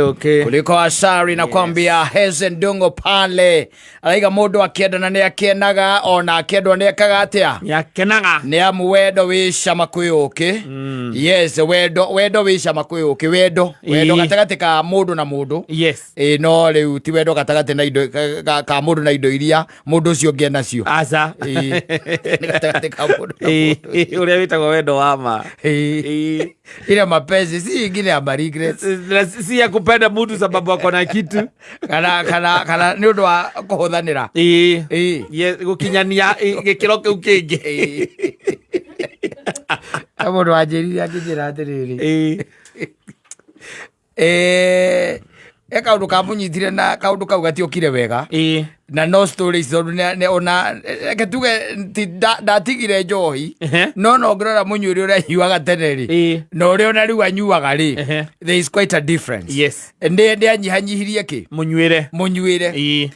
Okay. Kuliko asari nakwambia. Yes. Heze Ndungu pale araiga mundu akiendana ni akenaga ona akendwo ni ekaga atia? Nĩakenaga. Nĩ amu wendo wĩ cama kwĩ ũkĩ. Yes, wendo wĩ cama kwĩ ũkĩ, wendo gatagatĩ ka mũndũ na mũndũ. Ĩ no rĩu ti wendo gatagatĩ na indo ka mũndũ na indo iria mũndũ ũcio ũngĩ enacio. Aca. Ĩ, nĩ gatagatĩ ka mũndũ na mũndũ. Ũrĩa wĩtagwo wendo wa ma. Ĩ. Ile mapenzi si ingine ya ma regrets. Na si ya kupenda mtu sababu ako na kitu. Kana nĩ ũndũ wa kũhũthanĩra. Ĩ. Yes, gũkinyania gĩkĩro kĩu kĩngĩ. He mũndũ wanjĩrire akĩnjĩra atĩrĩrĩ, he kaũndũ kamũnyitire na kaũndũ kau gatiokire wega na no stories tondũ ona reke tuge ti ndatigire njohi. No ngĩrora mũnyuĩre ũrĩa anyuaga tene rĩ na ũrĩa ona rĩu anyuaga rĩ, there is quite a difference. Nĩ anyihanyihirie kĩ? Mũnyuĩre. Mũnyuĩre.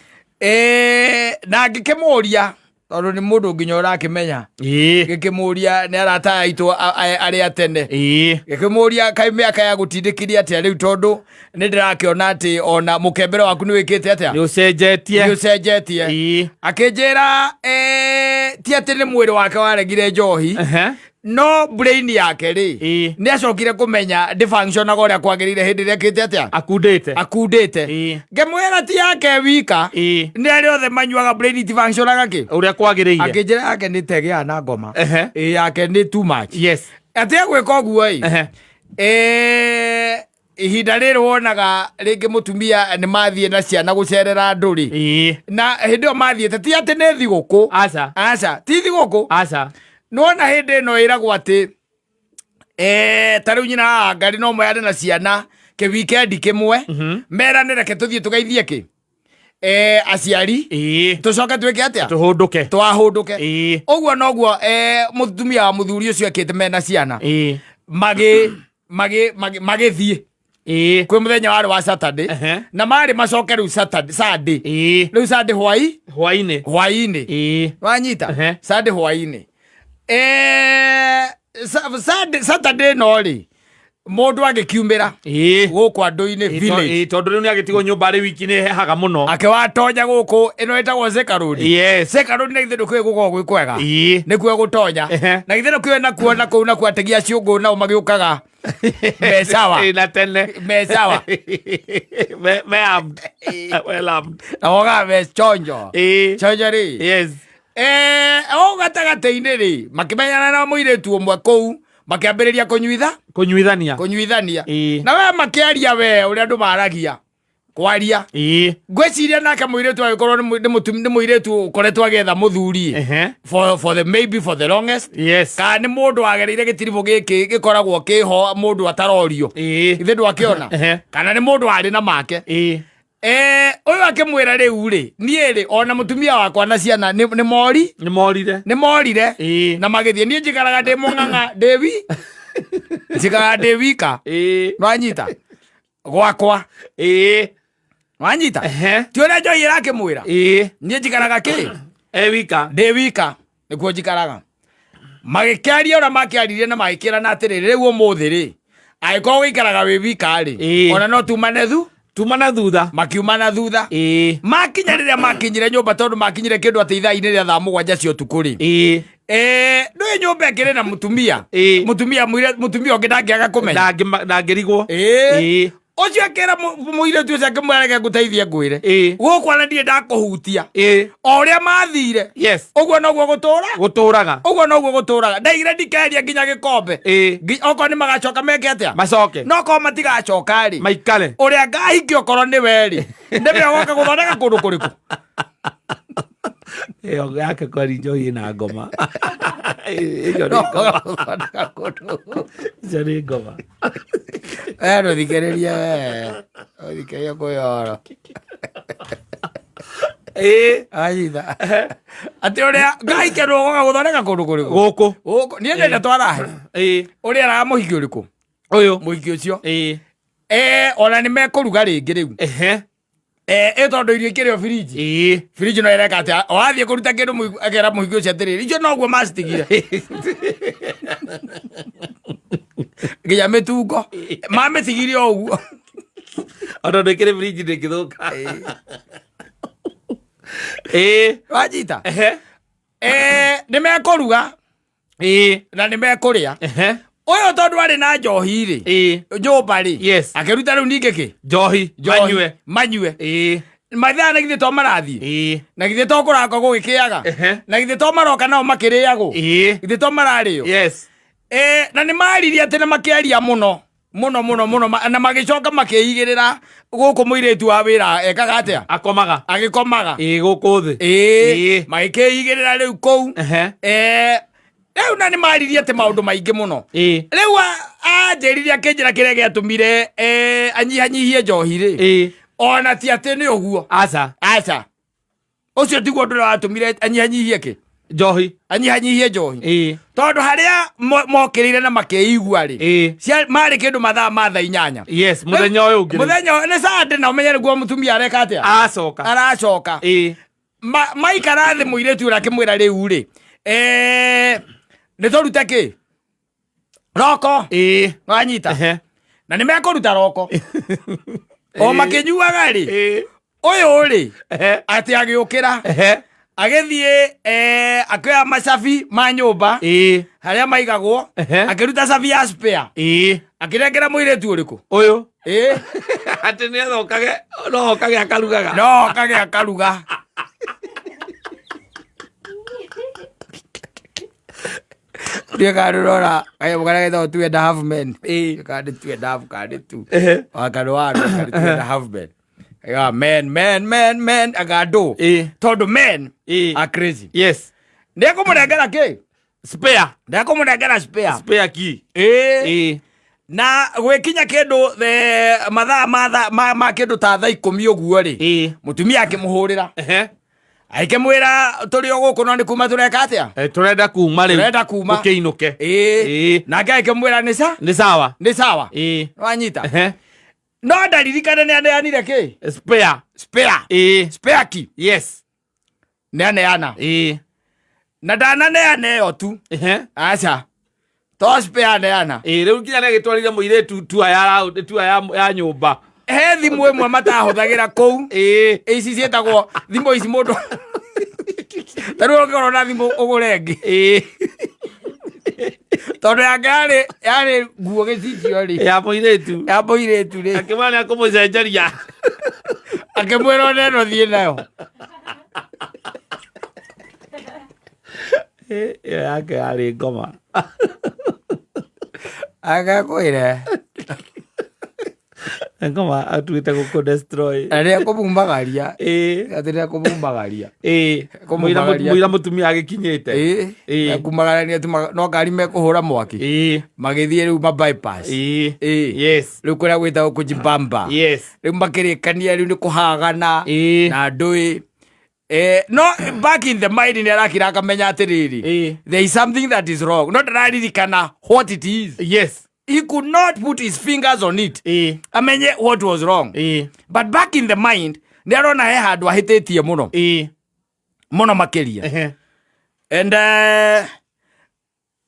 Na ngĩkĩmũria tondũ nĩ mũndũ nginya ũrakĩmenya, ngĩkĩmũria nĩ arata aitũ arĩa tene, ngĩkĩmũria kaĩ mĩaka ya gũtindĩkirie atĩa rĩu, tondũ nĩ ndĩrakĩona atĩ ona mũkembere waku nĩ wĩkĩte atĩa? Nĩ ũcenjetie. Nĩ ũcenjetie. Akĩnjĩra ti atĩ nĩ mwĩrĩ wake waregire njohi, no brain yake rĩ, nĩ acokire kũmenya ndĩfunctionaga ũrĩa kwagĩrĩire hĩndĩ ĩrĩa ĩkĩte atĩa? Akundĩte. Akundĩte. Ngĩmwĩra ti yake wika, nĩ arĩa othe manyuaga brain itifunctionaga kĩ? Ũrĩa kwagĩrĩire. Akĩnjĩra yake nĩ tegea na ngoma. Ĩ, yake nĩ too much. Atĩ egwĩka ũguo ĩ, ihinda rĩrĩ wonaga rĩngĩ mũtumia nĩ mathiĩ na ciana gũcerera andũ rĩ, na hĩndĩ ĩyo mathiĩte ti atĩ nĩ thigũkũ. Aca. Aca, ti thigũkũ. Aca. Nĩwona hĩndĩ ĩno ĩragwo atĩ ta rĩu nyina wa ngari no moyane na ciana kĩwikendi kĩmwe, merane reke tũthiĩ tũgeithie kĩ aciari, tũcoke twĩke atĩa? Tũhũndũke. Twahũndũke. Ũguo noguo mũtumia wa mũthuri ũcio ekĩte mena ciana, magĩ magĩ magĩ magĩthiĩ kwĩ mũthenya warĩ wa Saturday na marĩ macoke rĩu Saturday, Sunday. Rĩu Sunday hwai Hwainĩ. Hwainĩ. Wanyita? Sunday hwainĩ. Saturday no rĩ mũndũ agĩkiumĩra gũkũ andũ-inĩ village. Ĩĩ, tondũ rĩu nĩ agĩtigwo nyũmba arĩ wiki nĩ hehaga mũno. Akĩwatonya gũkũ ĩno ĩtagwo Thika Road. Thika Road, na githĩ ndũkĩũĩ gũkoragwo gwĩ kwega? Nĩkuo gũtonya. Na githĩ ndũkĩũĩ nakuo na kũu nakuo ategi a ciũngũ nao magĩũkaga me sawa. Ĩ, na tene. Me sawa. Me armed. Well armed. Na wogaga me chonjo. Chonjo rĩ. O gatagatĩ-inĩ rĩ makĩmenyana na mũirĩtu ũmwe kũu, makĩambĩrĩria kũnyuitha. Kũnyuithania. Kũnyuithania. Na we makĩaria we ũrĩa andũ maragia kwaria. Ngwĩciria nake mũirĩtu agĩkorwo nĩ mũirĩtu ũkoretwo agĩetha mũthuri for the maybe for the longest, kana nĩ mũndũ wagereire gĩtiribũ gĩkĩ gĩkoragwo kĩho mũndũ atarorio. Ithe ndwakĩona? Kana nĩ mũndũ warĩ na make. Ũyũ akĩmwĩra rĩu rĩ, niĩ rĩ ona mũtumia wakwa na ciana nĩ mori. Nĩ morire. Nĩ morire na magĩthiĩ, niĩ njikaraga ndĩ mũng'ang'a ndĩ wi njikaraga ndĩ wika. Nwanyita gwakwa? Wanyita? Ti ũrĩa njohi ĩrakĩmwĩra? Niĩ njikaraga kĩ? E wika. Ndĩ wika nĩkuo njikaraga. Magĩkĩaria ũrĩa makĩaririe na magĩkĩrana atĩrĩrĩ, rĩu ũmũthĩ rĩ angĩkorwo wĩikaraga wĩ wika rĩ, ona no tumane thu Tuma na thutha. Makiuma na thutha. Makinya rĩrĩa makinyire nyũmba, tondũ makinyire kĩndũ atĩ ithaa-inĩ rĩa thaa 7 cia ũtukũ rĩ, ndũĩ nyũmba ĩkĩrĩ na mũtumia. Mũtumia mũtumia ũngĩ ndangĩaga kũmenya. Ndangĩrigwo. Ũcio akĩra mũirĩtu ũcio, akĩmwĩra reke ngũteithie ngwĩre, gũkũ ona ndirĩ ndakũhutia. O ũrĩa mathire, ũguo noguo gũtũra. Gũtũraga. Ũguo noguo gũtũraga, ndaigire ndikeria nginya gĩkombe. Okorwo nĩ magacoka meke atĩa? Macoke. No korwo matigacoka rĩ, maikare. Ũrĩa ngahikia okorwo nĩ we rĩ, nĩwe ũgoka gũthondeka kũndũ kũrĩkũ? Ĩyo yake kwari njohi ĩna ngoma. Ĩyo nĩ ngoma. Gũthondeka kũndũ. Icio nĩ ngoma. We ndũthikĩrĩrie, we ũthikĩrĩrie kwĩyoro. Anyita atĩ ũrĩa ngahikia nĩ ũgoka gũthondeka kũndũ kũrĩkũ? Gũkũ. Gũkũ niĩ ndenda twarahe. Ũrĩa araga mũhiki ũrĩkũ? Ũyũ. Mũhiki ũcio. Ona nĩ mekũruga rĩngĩ rĩu. Ĩ tondũ irio ikĩrĩ o firiji. Firiji no ĩreka atĩa? Wathiĩ kũruta kĩndũ akera mũhiki ũcio atĩrĩrĩ, icio noguo macitigire nginya mĩtungo mamĩtigirie o ũguo. Ona ndwĩkĩre fridge ndĩngĩthũka. Ĩĩ. Wanyita? Ehe. Nĩ mekũruga Ĩĩ. na nĩ mekũrĩa. Ehe. Ũyũ tondũ arĩ na njohi rĩ, Ĩĩ. nyũmba rĩ, Yes. akĩruta rĩu ningĩ kĩ? Njohi. Njohi. Manyue. Manyue. Ĩĩ. Mathaa na githĩ to marathiĩ? Ĩĩ. Na githĩ to kũraka gũgĩkĩaga? Ehe. Na githĩ to maroka nao makĩrĩagwo? Ĩĩ. Githĩ to mararĩo? Yes. Na nĩ maririe atĩ na makĩaria mũno mũno mũno mũno na magĩcoka makĩigĩrĩra gũkũ mũirĩtu wa wĩra ekaga atĩa? Akomaga. Agĩkomaga. Ĩĩ gũkũ thĩ. Ĩĩ. Ĩĩ. Magĩkĩigĩrĩra rĩu kũu. Ehe. Rĩu na nĩ maririe atĩ maũndũ maingĩ mũno. Ĩĩ. Rĩu anjĩrire akĩnjĩra kĩrĩa gĩatũmire anyihanyihie njohi rĩ. Ĩĩ. Ona ti atĩ nĩ ũguo. Aca. Aca. Ũcio tiguo ũndũ ũrĩa watũmire anyihanyihie kĩ? Njohi. Anyihanyihie njohi. Ĩĩ. Tondũ harĩa mokĩrĩire na makĩigua rĩ. Ĩĩ. Marĩ kĩndũ mathaa ma thaa 8. Yes, mũthenya ũyũ ũngĩ. Mũthenya ũyũ nĩ Sunday na ũmenye nĩguo mũtumia areka atĩa? Aracoka. Aracoka. Ĩĩ. Maikara thĩ mũirĩtu ũrĩa akĩmwĩra rĩu rĩ, nĩ tũrute kĩ? Roko. Ĩĩ. Wanyita? Ehe. Na nĩ mekũruta roko. O makĩnyuaga rĩ, Ĩĩ. ũyũ rĩ, Ehe. atĩ agĩũkĩra. Ehe. Agĩthiĩ, akĩoya macabi ma nyũmba. Ĩĩ. Harĩa maigagwo. Ehe. Akĩruta cabi ya spare. Ĩĩ. Akĩnengera mũirĩtu ũrĩkũ? Ũyũ. Ĩĩ. Atĩ nĩ athokage, no okage akarugaga. No okage akaruga. Ndiĩ kana ndũrona kanyamũ karĩa getagwo two and a half men. Ĩĩ. Kana nĩ two and a half, kana nĩ two. Ehe. Wa kana wa kana nĩ two and a half men. Yeah, men, men, men, men, anga andũ. Ĩĩ. Tondũ men Ĩĩ. are crazy. Yes. Nĩ ekũmũnengera kĩ? Spare. Nĩ ekũmũnengera spare. Spare key. Ĩĩ. Ĩĩ. Na gwĩkinya kĩndũ the mathaa ma tha-, ma, ma kĩndũ ta thaa 10 ũguo rĩ. Ĩĩ. Mũtumia akĩmũhũrĩra. Ehe. Akĩmwĩra tũrĩ o gũkũ no nĩ kuma tũreka atĩa? Tũrenda kuma rĩu. Tũrenda kuma. Ũkĩinũke. Ĩĩ. Ĩĩ. Nake akĩmwĩra nĩ sa? Nĩ sawa. Nĩ sawa. Ĩĩ. Wanyita? Ehe. No ndaririkane nĩ aneanire kĩ? Spare. Spare. Ĩĩ. Spare key. Yes. Nĩ aneana. Ĩĩ. Na ndananeana ĩyo tu. Ehe. Aca. To spare aneana. Ĩĩ, rĩu nginya nĩ agĩtwarire mũirĩtu tua ya round, tua ya nyũmba. He thimũ ĩmwe matahũthagĩra kũu. Ĩĩ. Ici ciĩtagwo thimũ ici mũndũ. Ta rĩu ũngĩkorwo na thimũ ũgũre ĩngĩ. Ĩĩ. Tondũ yake yarĩ nguo gĩcicio rĩ. Ya mũirĩtu. Ya mũirĩtu rĩ. Akĩmwĩra nĩ akũmũcenjeria. Akĩmwĩra ona ĩno thiĩ nayo. Ĩĩ, ĩyo yake yarĩ ngoma. Agakwĩra. Ngoma atuĩte gũkũ destroy. Na rĩrĩa kũmumagaria. Ĩĩ. Atĩ rĩrĩa kũmumagaria. Ĩĩ. Kũmumagaria. Mũira mũtumia agĩkinyĩte. Ĩĩ. Ĩĩ. Kumagarania tu no ngari mekũhũra mwaki. Ĩĩ. Magĩthiĩ rĩu ma bypass. Ĩĩ. Ĩĩ. Yes. Rĩu kũrĩa gwĩtagwo kũjibamba. Yes. Rĩu makĩrĩkania rĩu nĩ kũhagana. Ĩĩ. Na ndũĩ. No back in the mind nĩ arakira akamenya atĩrĩrĩ. Ĩĩ. There is something that is wrong. No ndararirikana what it is. Yes. He could not put his fingers on it. Ĩĩ. Amenye what was wrong. Ĩĩ. But back in the mind nĩ arona he handũ ahĩtĩtie mũno. Ĩĩ. Mũno makĩria. Ehe. And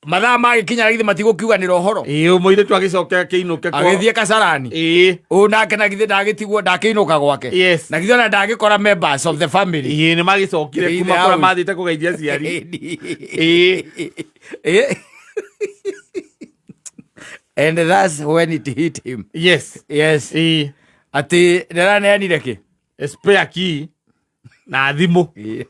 mathaa magĩkinya githĩ matigũkiuganĩra ũhoro. Ĩĩ, mũirĩtu agĩcoka akĩinũke kwa- Agĩthiĩ Kasarani. Ĩĩ. Ũ nake na githĩ ndagĩtigwo, ndakĩinũka gwake. Yes. Na githĩ ona ndagĩkora members of the family. Ĩĩ, nĩ magĩcokire Ĩĩ, kuma the kũrĩa house. mathiĩte kũgeithia aciari. Ĩĩ. Ĩĩ. And that's when it hit him. Yes. Yes. Ĩĩ. Atĩ ndĩraneanire kĩ? Spare key na thimũ. Ĩĩ.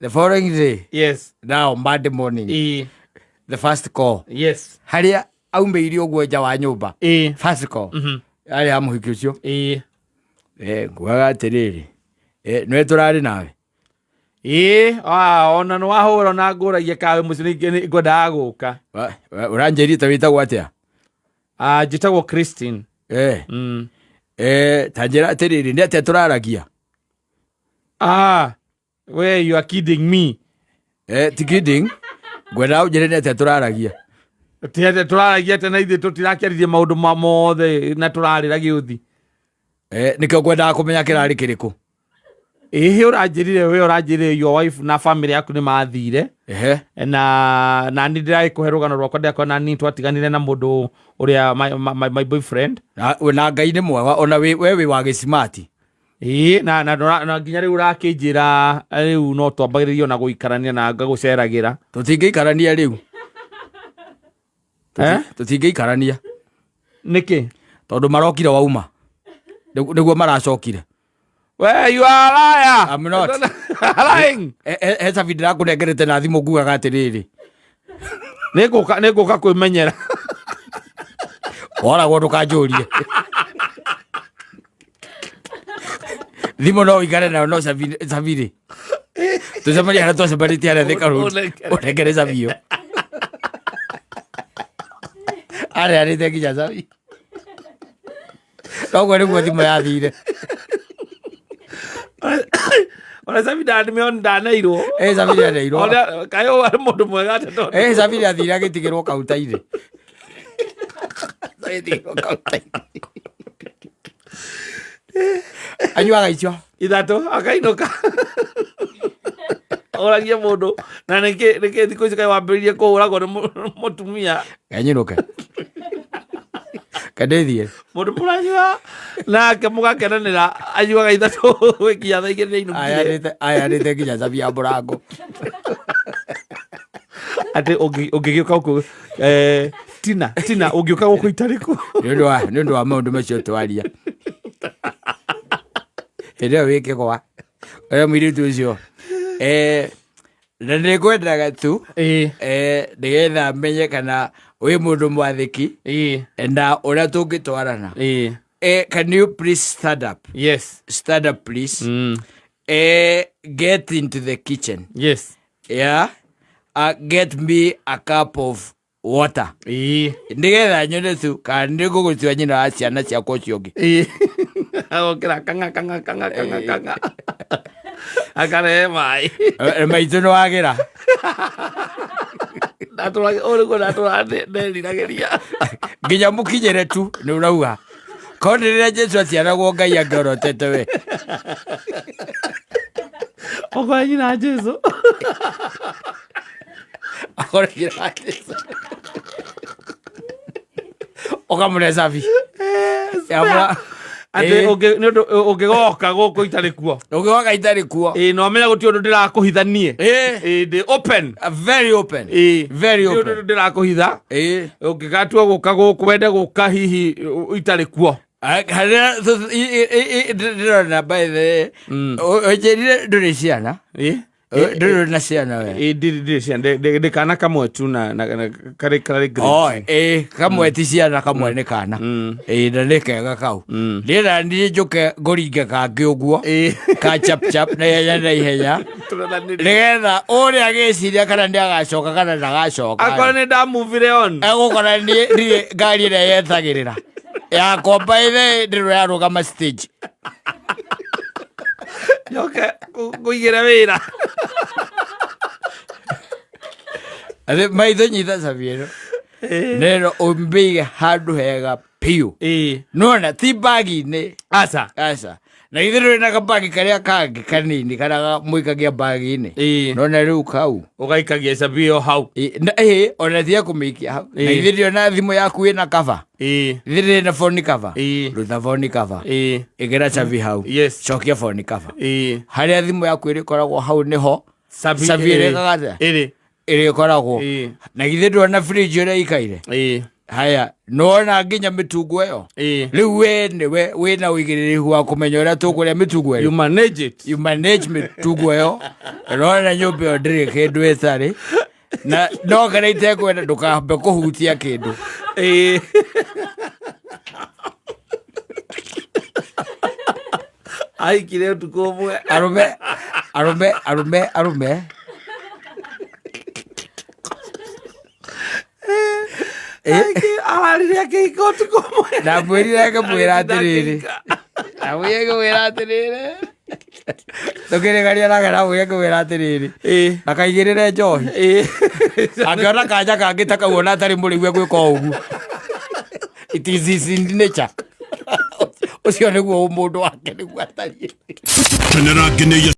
The following day. Yes. Now Monday morning. Ĩĩ. The first call. Yes. Harĩa aumĩire ũguo nja wa nyũmba. Ĩĩ. First call. Mhm. Yarĩ ya mũhiki ũcio. Ĩĩ. Ngugaga atĩrĩrĩ. Nĩwe tũrarĩ nawe? Ĩĩ, ona nĩ wahũra na ngũragia kawe mũciĩ nĩ ngwendaga gũka. Ũranjĩrire ta wĩtagwo atĩa? Njĩtagwo Christine. Ta njĩra atĩrĩrĩ, nĩ atĩa tũraragia? We you are kidding me. Ti kidding. Ngwendaga ũnjĩre nĩ atĩa tũraragia. Ti atĩa tũraragia atĩa na ithuĩ tũtirakĩaririe maũndũ ma mothe na tũrarĩra gĩũthi. Nĩkĩo ngwendaga kũmenya kĩrarĩ kĩrĩkũ. Ĩhĩ, ũranjĩrire, we ũranjĩrire your wife na family yaku nĩ mathire. Ehe. Na nĩ ndĩragĩkũhe rũgano rwakwa, ndĩrakora na niĩ twatiganire na mũndũ ũrĩa my boyfriend. Na Ngai nĩ mwega, ona we wĩ wa gĩcimati. Ĩĩ, na nginya rĩu ũrakĩnjĩra rĩu no twambagĩrĩrie ona gũikarania na ngagũceragĩra. Tũtingĩikarania rĩu. Eh? Tũtingĩikarania. Nĩkĩ? Tondũ marokire wauma. Nĩguo maracokire. We, you are a liar. I'm not. Lying. He cabi ndĩrakũnengerete na thimũ ngugaga atĩrĩrĩ. Nĩngũka kwĩmenyera. Woragwo ndũkanjũrie. Thimũ no ũikare nayo, no cabi rĩ, tũcemanie harĩa twacemanĩtie harĩa Thika Road. Ũnengere. Ũnengere cabi ĩyo. Areanĩte nginya cabi. Noguo nĩguo thimũ yathire. Ona cabi ndaneirwo. Ĩ, cabi nĩaneirwo. Ona kaĩ ũyũ arĩ mũndũ mwega atĩa tondũ Ĩ, cabi nĩathire agĩtigĩrwo kaunta-inĩ. Agĩtigĩrwo kaunta-inĩ. Anyuaga icio. Ithatũ akainũka, ũragie mũndũ na nĩkĩ thikũ ici kaĩ wambĩrĩirie kũhũragwo nĩ mũtumia? Kanyinũke. Kandĩthiĩ. Mũndũ mũranyua nake mũgakenanĩra anyuaga ithatũ gũkinya thaa 2 nĩ ainũkire. Ayanĩte nginya cabi ya mũrango. Atĩ ũngĩgĩũka gũkũ, Tina, ũngĩũka gũkũ itarĩ kuo? Nĩ ũndũ wa maũndũ macio twaria hĩndĩ ĩyo wĩkĩgwa ũrĩa mũirĩtu ũcio, na nĩ ngwendaga tu nĩgetha menye kana wĩ mũndũ mwathĩki na ũrĩa tũngĩtwarana. Can you please stand up? Yes. Stand up, please. Get into the kitchen. Yes. Yeah, get me a cup of water, nĩgetha nyone tu kana nĩ ngũgũtua nyina wa ciana ciakwa ũcio ũngĩ. Agokĩra kang'a kang'a kang'a kang'a kang'a akarehe maĩ. Maitũ nĩ wagĩra. Ndatũra ũyũ nĩguo ndatũra nderiragĩria. Nginya mũkinyĩre tu nĩ ũrauga korwo nĩ rĩrĩa Jesu aciaragwo Ngai angĩorotete we. Okorwo nyina Jesu. Akorwo nyina wa Jesu ũkamũne cabi. Atĩ nĩ ũndũ ũngĩgoka gũkũ itarĩ kuo. Ũngĩgoka itarĩ kuo. Ĩĩ, na ũmenye gũtirĩ ũndũ ndĩrakũhitha niĩ. Ĩĩ, ndĩ open. Very open. Very Gũtirĩ open. ũndũ ndĩrakũhitha. Ũngĩgatua gũka gũkũ, wende gũka hihi itarĩ kuo. Harĩa ndĩrona, by the way, ũnjĩrire ndũrĩ ciana. Ndũrĩ na ciana we? Ĩĩ, ndirĩ ciana. Ndĩ kana kamwe tu na karĩ grade Oh, two. Ĩ, kamwe ti ciana, kamwe nĩ kana. Ĩ, na nĩ kega kau. Niĩ na niĩ njũke ngũringe kangĩ ũguo ka chap chap na ihenya na ihenya, nĩgetha ũrĩa agĩciria kana nĩ agacoka kana ndagacoka. Akorwo nĩ ndamuvire on. Egũkora niĩ ndirĩ ngari ĩrĩa yetagĩrĩra yakwa, by the way, ndĩrĩ yarũgama stage. Njoke ngũigĩre wĩra. Atĩ maitho nyita cabi ĩno nero ũmbĩige handũ hega biũ. Nona ti bagi-inĩ. Aca. Aca, na ithe ndũrĩ na kabagi karĩa kangĩ kanini karĩa mũikagia bagi-inĩ? Nona rĩu kau. Ũgaikagia cabi ĩyo hau. Ĩ, ona tiga kũmĩikia hau. Na ithe ndĩona thimũ yaku ĩna cover. Ithe ndĩrĩ na phone cover? Ruta phone cover. Ĩkĩra cabi hau. Cokia phone cover. Harĩa thimũ yaku ĩrĩkoragwo hau nĩho cabi cabi ĩrĩkaga atĩa? Ĩrĩ. Ĩrĩkoragwo. Na githĩ ndũrona fridge ũrĩa ikaire? Haya, nona nginya mĩtungo ĩyo. Rĩu we nĩwe wĩna ũigĩrĩrĩku wa kũmenya ũrĩa tũkũrĩa mĩtungo ĩyo. You manage it. You manage mĩtungo ĩyo. Nona nyũmba ĩyo ndĩrĩ kĩndũ ĩtarĩ na no kana itekwenda ndũkambe kũhutia kĩndũ. Aikire ũtukũ ũmwe. Arũme, arũme, arũme, arũme. Ararire akĩhika ũtukũ ũmwe. Ndamwĩrire ngĩmwĩra atĩrĩrĩ, ndamwĩrire ngĩmwĩra atĩrĩrĩ, tũkĩrĩgaria nake, ndamwĩrire ngĩmwĩra atĩrĩrĩ, ndakaigĩrĩre njohi. Angĩona kanya kangĩ ta kau ona atarĩ mũrĩu egwĩka o ũguo. It is his in nature. Ũcio. Ũcio nĩguo ũmũndũ wake nĩguo atariĩ. Kenera ngeneia.